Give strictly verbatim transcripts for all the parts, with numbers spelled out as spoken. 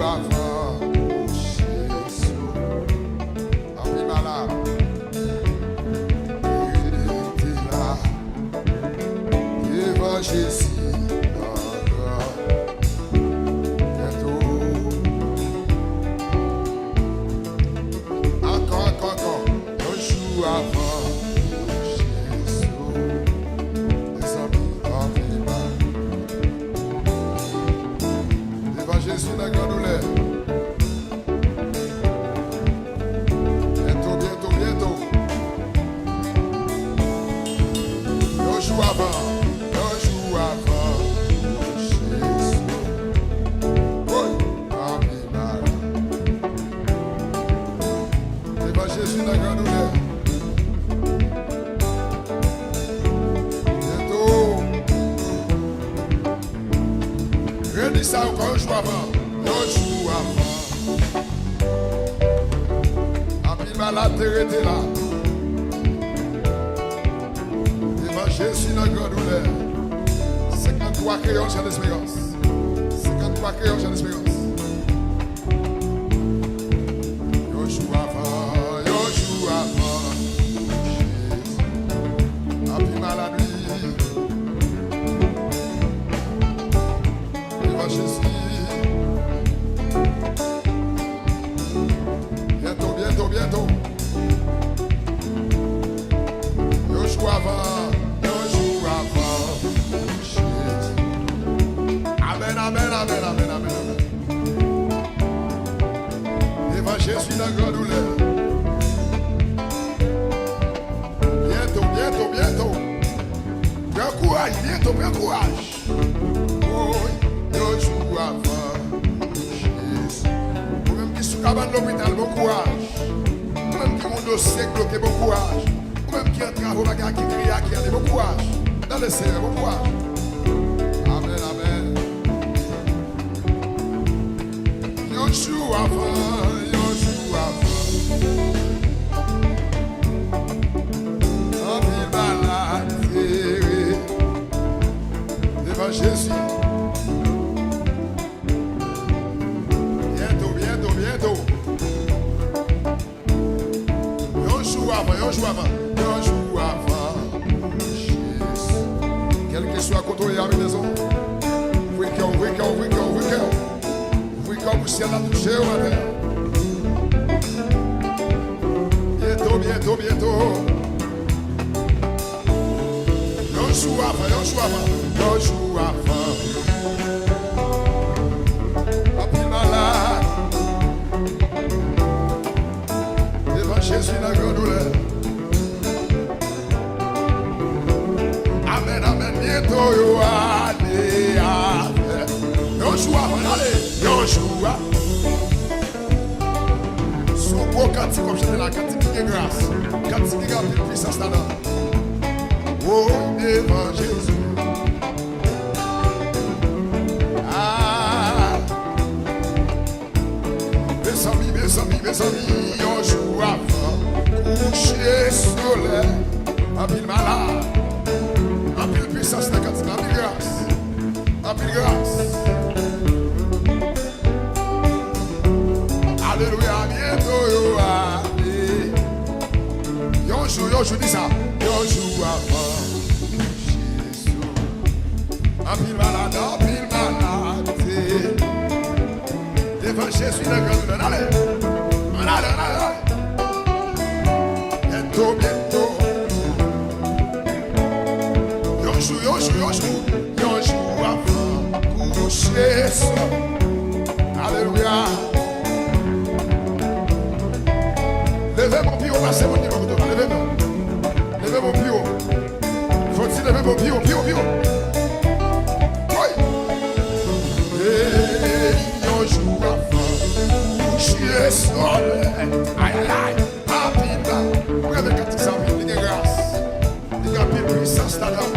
Avan Jezi. Anpil malad. Rete la. Devan Jezi. Ankò, ankò, ankò. Yon jou avan Jezi. Mezanmi, anpil mal. Devan Jezi nan gran doulè. Byento, byento, byento. Yon jou avan, yon jou avan Jezi. Woy, anpil mal. Devan Jezi nan gran doulè. Byento. Redi sa ankò, yon jou avan. Yon jou avan. Anpil malad te rete la. Devan Jezi nan gran doulè. Senkanntwa kreyòl Jan Esperans. Senkanntwa kreyòl Jan Esperans. Yon jou avan, yon jou avan. Jezi. Anpil malad, wi. Devan Jezi. Byento, byento, byento. Yon jou avan, yon jou avan. Jezi. Amèn, amèn, amèn, amèn, amèn, amèn. Devan Jezi nan gran doulè. Byento, byento, byento. Pran kouraj, byento, pran kouraj. Woy, yon jou avan Jezi. Ou menm ki sou kabann lopital, bon kouraj. Ou menm ki gon dosye k bloke, bon kouraj. Ou menm ki an travo, bagay ki kriye, ki ale, bon kouraj. Nan Lesenyè, bon kouraj. Amèn, amèn. Yon jou avan, yon jou avan. Anpil malad te rete devan Jezi. Byento, byento, byento. Yon jou avan, yon jou avan, yon jou avan. Jezi. Kèlkeswa kote w ye a, mezon. Ouvri kè w, ouvri kè w, ouvri kè w, ouvri kè w. Ouvri kè w pou syèl la touche w maten an. Byento, byento, byento. Yon jou avan, yon jou avan, yon jou avan. Anpil malad. Devan Jezi nan gran doulè. Amèn, amèn. Byento yo ale avè. Yon jou avan, ale. Yon jou avan. Se yon gwo kantik w ap chante la, kantik ki gen gras, kantik ki gen anpil pwisans ladan. Woy, devan Jezi. Ah. Mezanmi, mezanmi, mezanmi, yon jou avan kouche solèy. Anpil malad, anpil pwisans nan kantik la, anpil gras, anpil gras. Alelouya, byento yo ale. Yon jou, yon jou, di sa. Yon jou avan Jezi. Anpil malad, anpil malad. Devan Jezi nan gran doulè. Ale. Ann ale, ann ale, ale. Byento, byento. Yon jou, yon jou, yon jou. Yon jou avan kouche sou. Alelouya. Leve men w pi wo, pase moun ki bò kote w la. Leve men w. Leve men w pi wo. Fò w di leve men w pi wo, pi wo, pi wo. Woy. Hey, yon jou avan kouche solèy. Ay, ay, ay. Anpil la. Mwen renmen kantik sa anpil. Li gen gras. Li gen anpil pwisans ladan.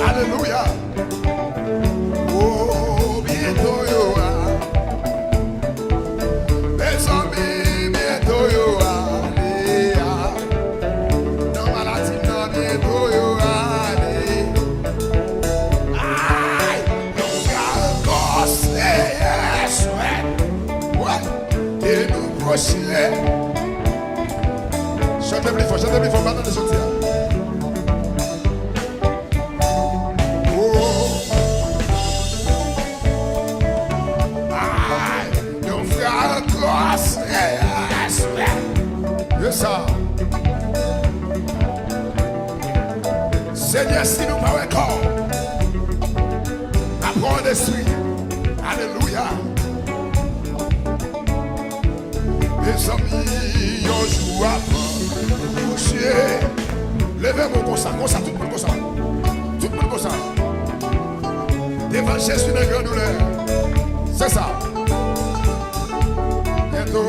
Alelouya. Oh, byento yo a. Mezanmi, byento yo ale a. Nan maladi nan byento yo ale. Ay, nou pral danse, yes. Aswè, wè, ke nou pwoche. Chante pli fò, chante pli fò, m pa tande soti a. Oh. Ay, yon frè ankò, se respè. Yes, sir. Senyè, si nou pa wè kò w, n ap wè w an espri. Alelouya. Mezanmi, yon jou ap kouche. Leve men w konsa, konsa, tout moun konsa. Tout moun konsa. Devan Jezi nan gran doulè. Se sa. Byento.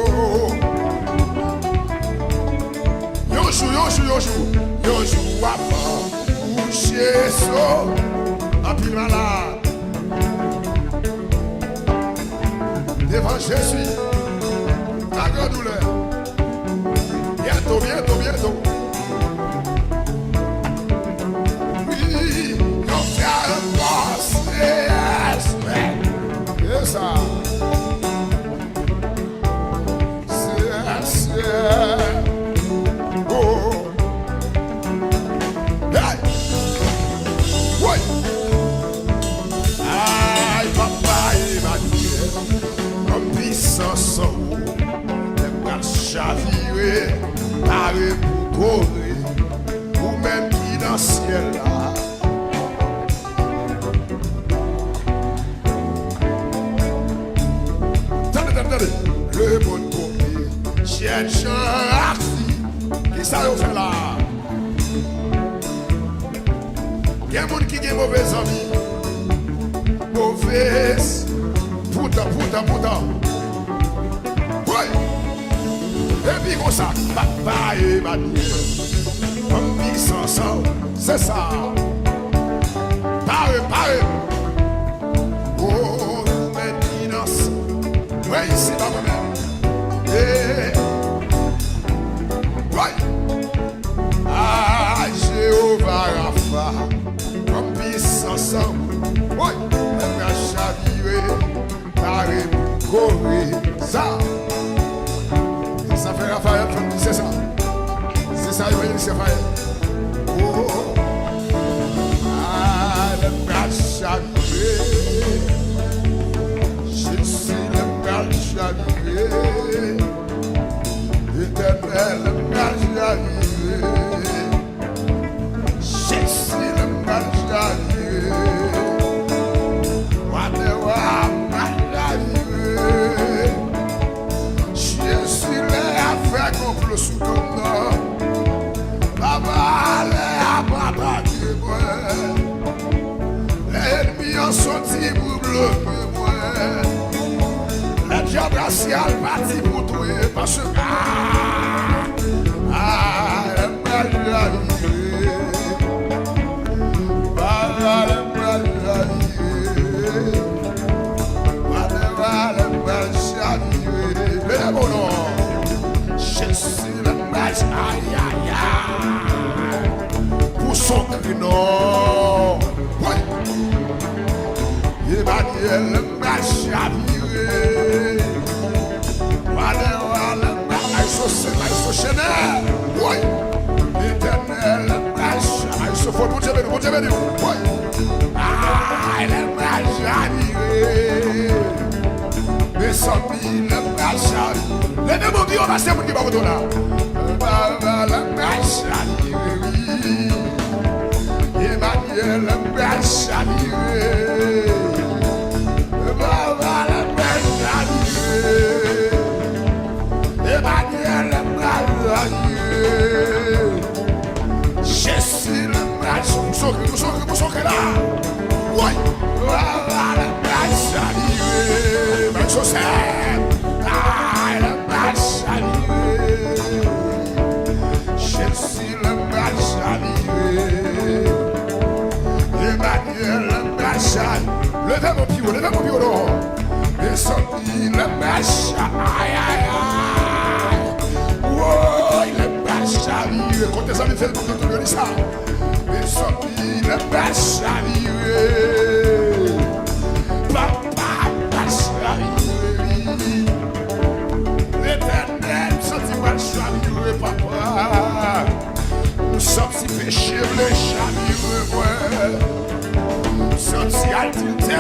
Yon jou, yon jou, yon jou, yon jou w ap kouche sou anpil malad. Devan Jezi, nan gran doulè. Byento, byento, byento. Wi, yon frè ankò, se respè. E sa. Se, se. Oh. Hey! Woy! Ay, papa Emanyèl, ban m pisans ou. Lè m pral chavire, pare pou kore. Ou menm ki nan syèl la. Tande, tande, tande. Lemonn konbyen jèn jan ak fi. Kisa yo fè la? Gen moun ki gen move zanmi. Move. Poutan, poutan, poutan. Woy! Epi konsa, papa Emanyèl. Ban m pisans ou. Se sa. Pare, pare. Oh, nou mèt finans. Mwen isi pa mwen menm. Eh. Woy. Ah, Jewova Rafa. Ban m pisans ou. Woy. Lè m pral chavire. Pare pou kore sa. Sa fè Rafael fè m di se sa. Se sa yo rele se Rafael. Oh. Ah, lè m pral chavire. Jezi, lè m pral chavire. Letènèl, lè m pral chavire. Jezi, lè m pral chavire. Wa dè wa, m pral chavire. Jezi, lè y ap fè konplo sou do m nan. Papa, lè y ap atake mwen. Lè ènmi an soti pou bloke mwen. Lè dyab rasyal pati pou touye, paske, ah, ah, lè m pral chavire. Papa, lè m pral chavire. Wa dè wa, lè m pral chavire. Leve men w non. Jezi, lè m pral, ay, ay, ay. Pou son kri non. Woy. Emanyèl, lè m pral chavire. Wa dè wa, lè m pral, ay sose, ay sose nè. Woy. Letènèl, lè m pral cha-, ay sofò, Bondye beni, Bondye beni. Woy. Ay, lè m pral chavire. Mezanmi, lè m pral chavire. Leve men w pi wo, pase moun ki bò kote w la. Papa, lè m pral chavire, wi. Emanyèl, lè m pral chavire. Papa, lè m pral chavire. Emanyèl, lè m pral chavire. Jezi, lè m pral chavire. Pou son kri, pou son kri, pou son kri la. Woy! Papa, lè m pral chavire. Bay sosèt. Ay, lè m pral chavire. Jezi, lè m pral chavire. Emanyèl, lè m pral chavire. Leve men w pi wo, leve men w pi wo non. Mezanmi, lè m pral cha-, ay, ay, ay. Woy, lè m pral chavire. Kote zanmi Facebook yo, tout yo di sa. Mezanmi, lè m pral chavire. Papa, m pral chavire.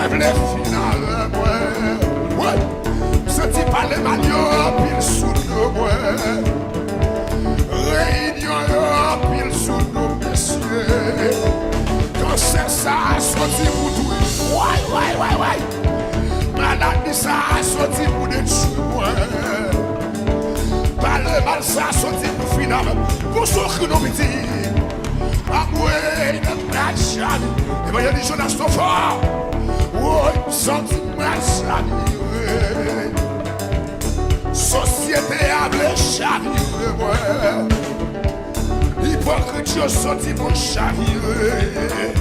Vle fin avè mwen. Wi. M santi pale mal yo anpil sou do mwen. Reyinyon yo anpil sou do m, mesye. Kansè sa a soti pou touye. Way, way, way, way. Maladi sa a soti pou detwi mwen. Pale mal sa a soti pou fin avè m. Pou sou kri nou piti. Amwey, nan plat chavi. Evanjelis Jonas Tofò. Woy, m santi m pral chavire. Sosyete a vle chavire mwen. Ipokrit yo soti pou chavire.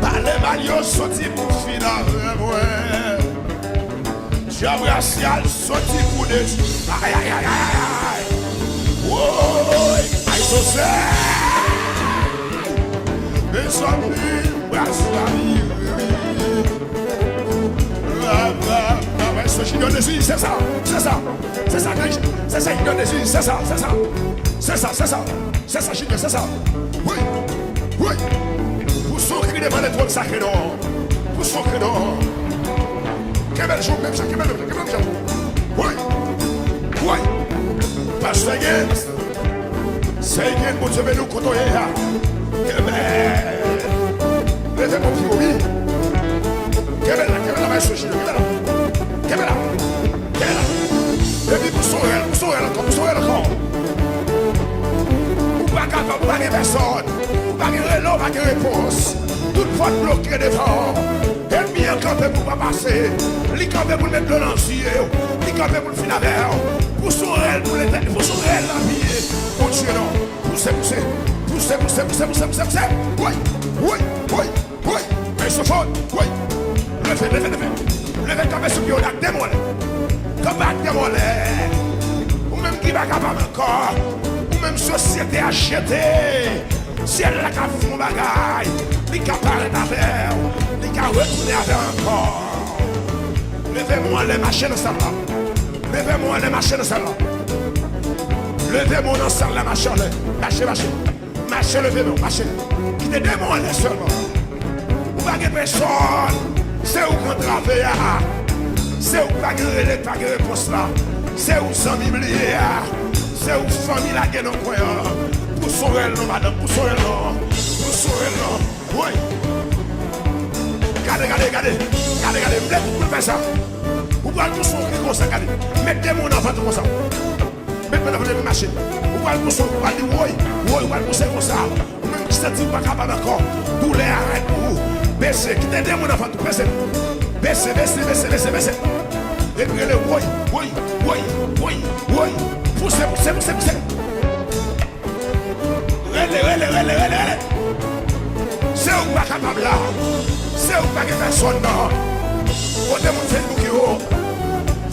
Pale mal yo soti pou fin avè mwen. Djab rasyal soti pou detwi. Ay, ay, ay, ay, ay, ay. Woy, ay, sosè. Mezanmi, rasyal. Ay, se Junior Désir, se sa, se sa. Se sa, se sa, Junior Désir, se sa, se sa. Se sa, se sa. Se sa, Junior, se sa. Wi, wi. Pou son kri devan letwòn sakre non. Pou son kri non. Kenbe l jou menm jan, kenbe l menm jan, kenbe l menm jan. Wi, wi. Pastè Games. Sey Games, Bondye beni w kote w ye a. Kenbe. Leve bon pi wo, wi. Kenbe la, kenbe la, bay sou Junior, kenbe la. Kenbe la. Epi pou son rèl, pou son rèl ankò, pou son rèl ankò. Ou pa kapab, ou pa gen pèsòn, ou pa gen rele, ou pa gen repons. Tout pòt bloke devan w. Ènmi an kanpe pou l pa pase. Li kanpe pou l met dlo nan zye w. Li kanpe pou l fin avè w. Pou son rèl, pou letènèl, pou son rèl la piye. Bondye non. Pouse, pouse. Pouse, pouse, pouse, pouse, pouse, pouse. Woy, woy, woy. Woy, men sou fon, woy. Leve, leve, leve. Leve kanpe sou pye w ak de men w anlè. Kanpe ak de men w anlè. Ou menm ki pa kapab ankò. Ou menm sosyete a jete. Syèl la ka fè yon bagay. Li ka parèt avè w. Li ka retounen avè w ankò. Leve men w anlè, mache nan sal la. Leve men w anlè, mache nan sal la. Leve men w nan sal la, mache anlè. Mache, mache. Mache, leve men w, mache. Kite de men w anlè sèlman. Ou pa gen pèsòn. Se ou k antrave a. Se ou k pa gen rele, k pa gen repons la. Se ou zanmi bliye a. Se ou fanmi lage nan kwen an. Pouse yon rèl non, madanm, pouse yon rèl non. Pouse yon rèl non. Woy. Gade, gade, gade. Gade, gade. M vle tout moun fè sa. Ou pral pouse yon kri konsa, gade. Met de men w nan vant ou konsa. Met men nan vant ou epi mache. Ou pral pouse, ou pral di woy, woy, ou pral pouse konsa. Ou menm ki santi ou pa kapab ankò. Doulè a rèd pou ou. Bese, kite de men w nan vant ou, bese. Bese, bese, bese, bese, bese. Epi rele woy, woy, woy, woy, woy. Pouse, pouse, pouse, pouse. Rele, rele, rele, rele, rele. Se ou k pa kapab la. Se ou k pa gen pèsòn nan. Kote moun Facebook yo?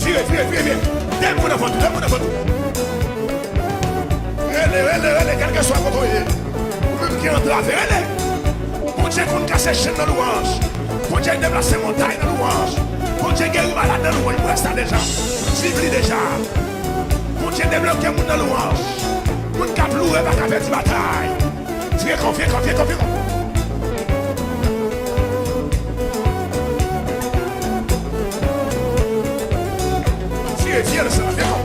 Vire, vire, vire, vire. De men w nan vant ou, de men w nan vant ou. Rele, rele, rele, kèlkeswa kote w ye. Ou menm ki antrave, rele. Bondye konn kase chenn nan lwanj. Bondye deplase montay nan lwanj. Bondye geri malad nan lwanj. M wè sa deja. M viv li deja. Bondye debloke moun nan lwanj. Moun k ap loure pa ka pèdi batay. Vire kò, vire kò, vire kò, vire kò. Vire, vire sa, vire kò.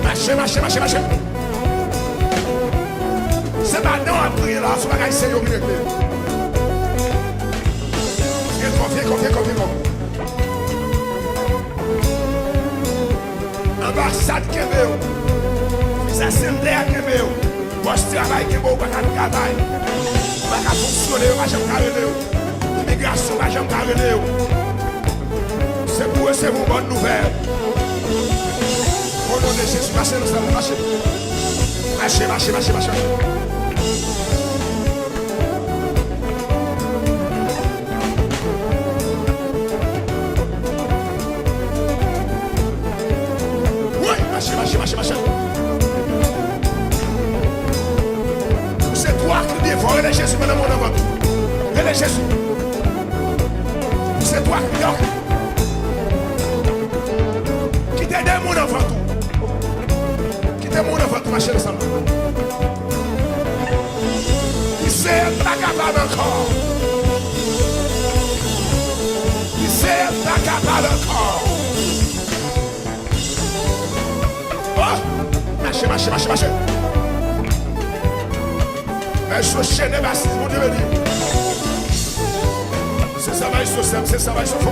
Mache, mache, mache, mache. Se pa dan w ap griyen la, se yon bagay serye w vin regle. Vire kò, vire kò, vire kò, vire kò. Anbasad kenbe w. Biznis santè a kenbe w. Pòs travay kenbe w, ou pa ka travay. Ou pa ka fonksyone, yo pa janm ka rele w. Imigrasyon pa janm ka rele w. Se pou resevwa yon bòn nouvèl. O non de Jezi, mache nan sal la, mache. Mache, mache, mache, mache. Woy, mache, mache, mache, mache. Pouse twa kri devan, rele Jezi pandan moun nan vant ou. Rele Jezi. Pouse twa kri devan. Kite de moun nan vant ou. Kite moun nan vant ou mache ansanm. Kapab ankò. Oh! Mache, mache, mache, mache. Mèt yo chene basis, Bondye beni. Se travay sou sèm, se travay sou fò.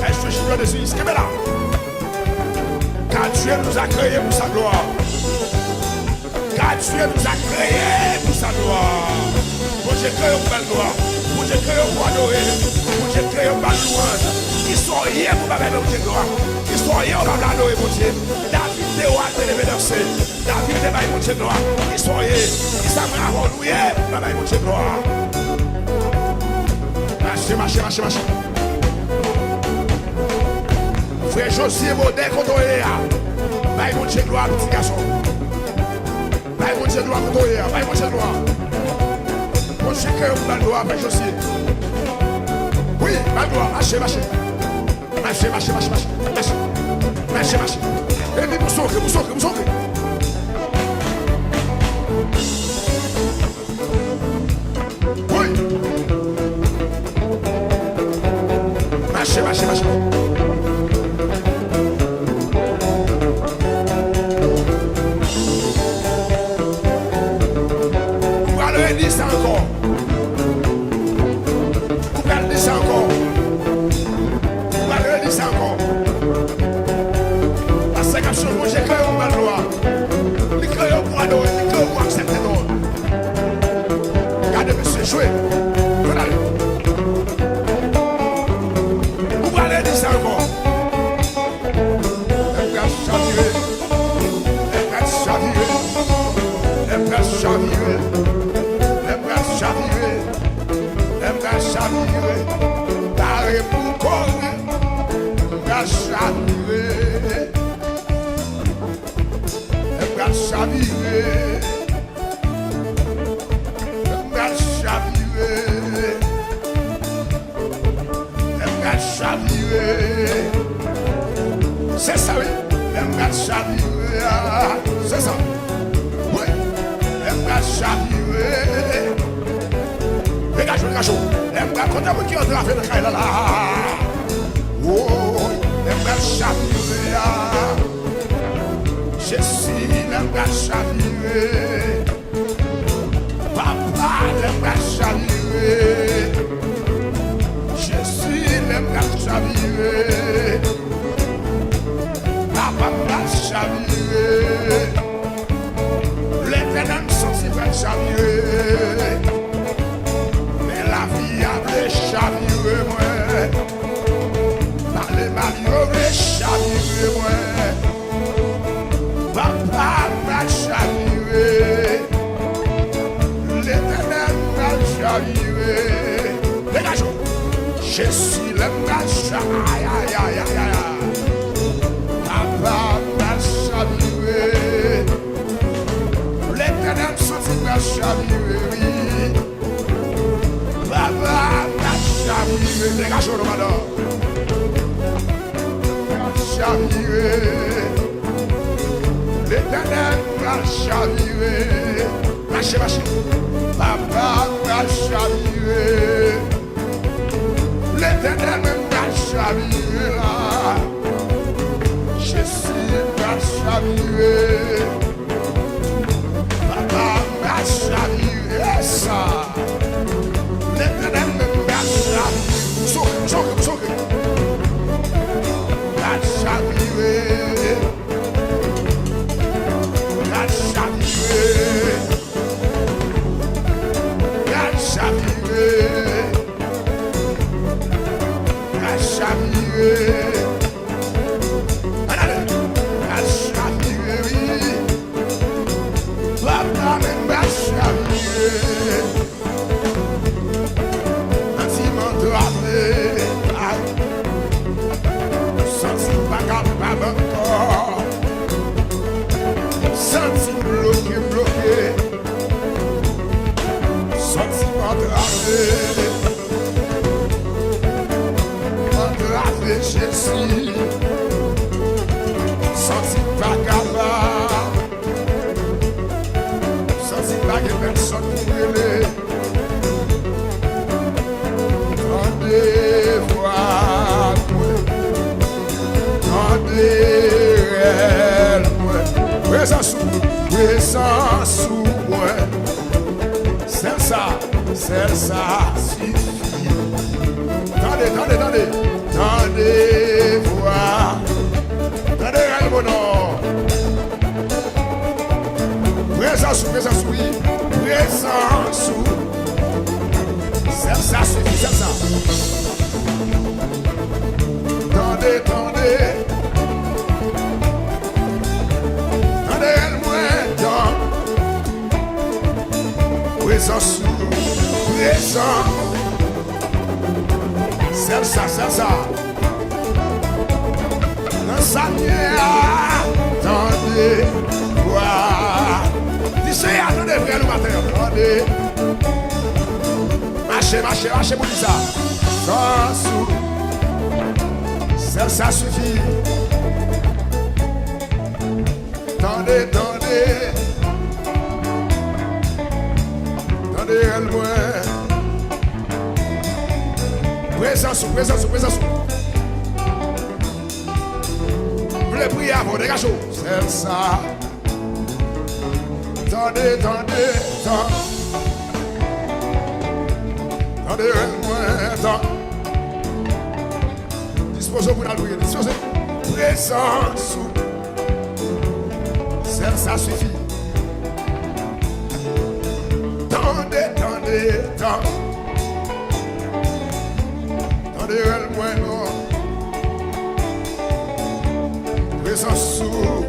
Mèt yo chene basis, kenbe la. Car Dieu nous a créés pour sa gloire. Car Dieu nous a créés pour sa gloire. Bondye kreye w pou bèl glwa. Bondye kreye w pou adore. Bondye kreye w pou bay lwanj. Kisa w ye pou pa bay Bondye glwa? Kisa w ye ou pa vle adore Bondye? David te wa, te leve danse. David te bay Bondye glwa. Kisa w ye? Kisa mwen avè w nou ye pou pa bay Bondye glwa? Mache, mache, mache, mache. Frè Josie Baudet, kote w ye a? Bay Bondye glwa, pitit gason. Bay Bondye glwa kote w ye a. Bay Bondye glwa. Bondye kreye w pou bay glwa, bay Josie. Wi, bay glwa. Mache, mache. Mache, mache, mache, mache. Mache. Mache, mache. Epi pou soke, pou soke, pou soke. Wi. Mache, mache, mache. Ou pral redi sa ankò. Ou pral di sa ankò. Ou pral redi sa ankò. Paske k ap chanje Bondye kreye w pou bèl glwa. Li kreye w pou adore, li kreye w pou aksepte non. Gade mesye jwe. Fè l ale. Ou pral redi sa ankò. Lè m pral chavire. Lè m pral chavire. Lè m pral chavire. Lè m pral chavire. Lè m pral chavire. Pare pou kore. Lè m pral chavire. Lè m pral chavire. Lè m pral chavire. Lè m pral chavire. Se sa wi. Lè m pral chavire a. Se sa. Wi. Lè m pral chavire. Degaje w, degaje w. Lè m pral, kote moun ki antrave nan kay la la? Woy. Lè m pral chavire a. Jezi, lè m pral chavire. Papa, lè m pral chavire. Jezi, lè m pral chavire. Papa, m pral chavire. Letènèl, m santi m pral chavire. Men lavi a vle chavire mwen. Pale mal yo vle chavire mwen. Papa, m pral chavire. Letènèl, m pral chavire. Degaje w. Jezi, lè m pral cha-, ay, ay, ay. Papa, m pral chavire. Letènèl, m santi m pral chavire, wi. Papa, m pral chavire. Degaje w non, madan. M pral chavire. Letènèl, m pral chavire. Mache, mache. Papa, m pral chavire. Letènèl, m pral chavire la. Jezi, m pral chavire. Papa, m pral chavire sa. Letènèl, m pral chavire. Souke, souke, souke. M pral chavire. M pral chavire. M pral chavire. M pral chavire. Ann ale. M pral chavire, wi. Papa, men m pral chavire. Santi m antrave. Ay. Santi m pa kapab ankò. Santi m bloke, bloke. Santi m antrave. Antrave, Jezi. Santi m pa kapab. Santi m pa gen pèsòn pou m rele. Tande vwa mwen. Sèl sa sifi. Tande, tande, tande. Tande vwa. Tande rèl bonò. Prezans ou, prezans ou, wi. Prezans ou. Sèl sa sifi, sèl sa. Tande, tande. Tande rèl mwen, tan. Prezans ou, prezans. Sèl sa, sèl sa. Nan sa m ye a, tande vwa. Di Seyè a tande vwa nou maten an. Tande. Mache, mache, mache pou di sa. Prezans ou. Sèl sa sifi. Tande, tande. Tande rèl mwen. Prezans ou, prezans ou, prezans ou. M vle priye avè w, degaje w. Sèl sa. Tande, tande, tan. Tande rèl mwen, tan. Dispoze w pou n al priye. Dispoze. Prezans ou. Sèl sa sifi. Tande, tande, tan. Tande rèl mwen non. Prezans ou.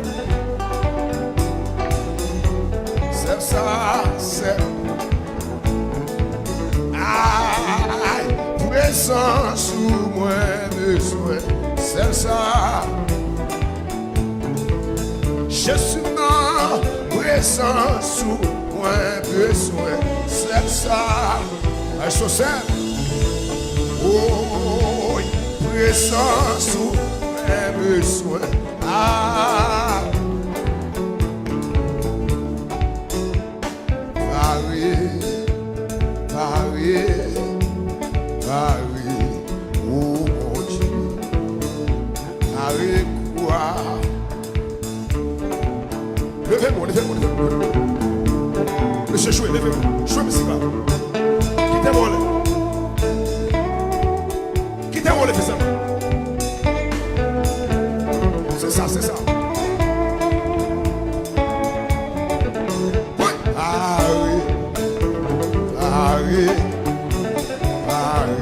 Sèl sa, sèl. Ay, prezans ou mwen bezwen, sèl sa. Jezi nan prezans ou mwen bezwen, sèl sa. Ay, so sèl. Oy, prezans ou mwen bezwen. Ah. Pare, pare, pare, o Bondye. Pare kou a. Leve men w, leve men w, leve men w. Mesye, jwe, leve men w. Jwe mizik la. Kite men w anlè. Kite men w leve sèlman. Se sa, se sa. Wi. Pare, pare, pare.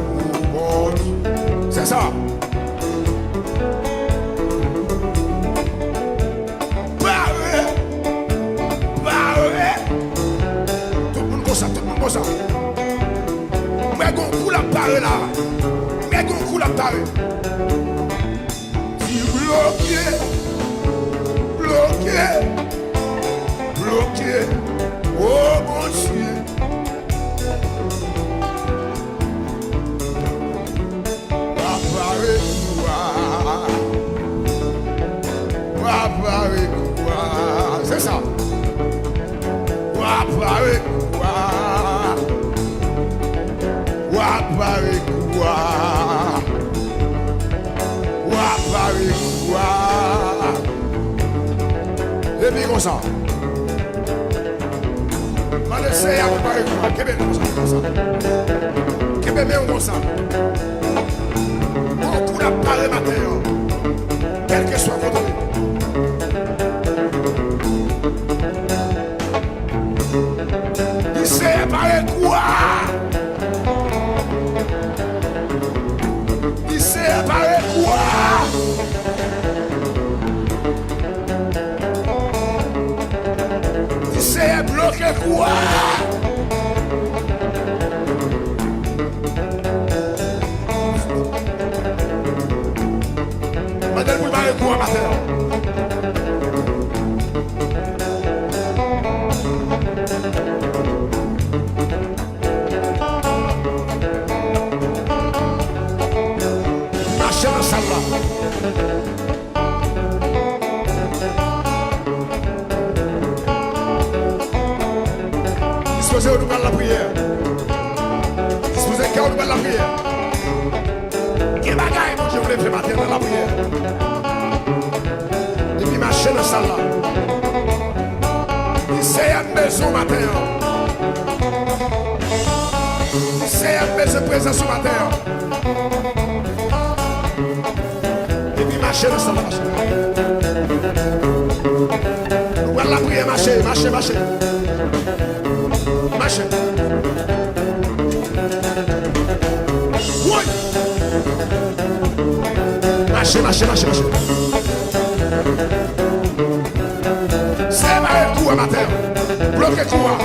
O Bondye. Se sa. Pare! Pare! Tout moun konsa, tout moun konsa. Mwen gon kou l ap pare la. Mwen gon kou l ap pare. Di bloke, bloke, bloke. O Bondye. W ap pare kou a. W ap pare kou a. Se sa. W ap pare kou a. W ap pare kou a. W ap pare kou a. Epi konsa. Mande Seyè a prepare kou a. Kenbe l konsa, konsa. Kenbe men w konsa. Gon kou l ap pare maten an. Kèlkeswa kote w ye. Di Seyè pare kou a. Di Seyè pare kou a. Di Seyè bloke kou a. Mande l pou l pare kou a maten an. Mache nan sal la. Dispoze w, nou pral lapriyè. Dispoze kè w, nou pral lapriyè. Gen bagay Bondye vle fè maten nan lapriyè. Epi mache nan sal la. Di Seyè, m bezwen w maten an. Prezans sou batè a. Epi mache nan san la, mache. Nou pral lapriyè, mache, mache, mache. Mache. Woy! Mache, mache, mache, mache. Separe kou a, batè. Bloke kou a.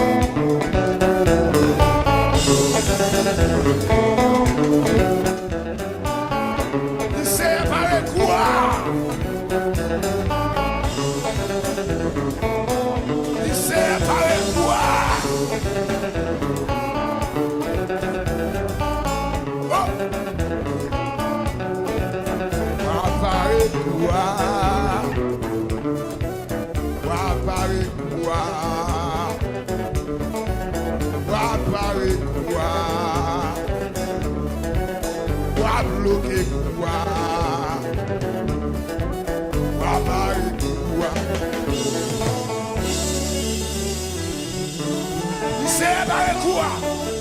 Separe kou a. Separe kou a. Oh! Separe kou a. W a pare kou a. W a pare kou a. W a bloke kou a. W a pare kou a. Separe kou a.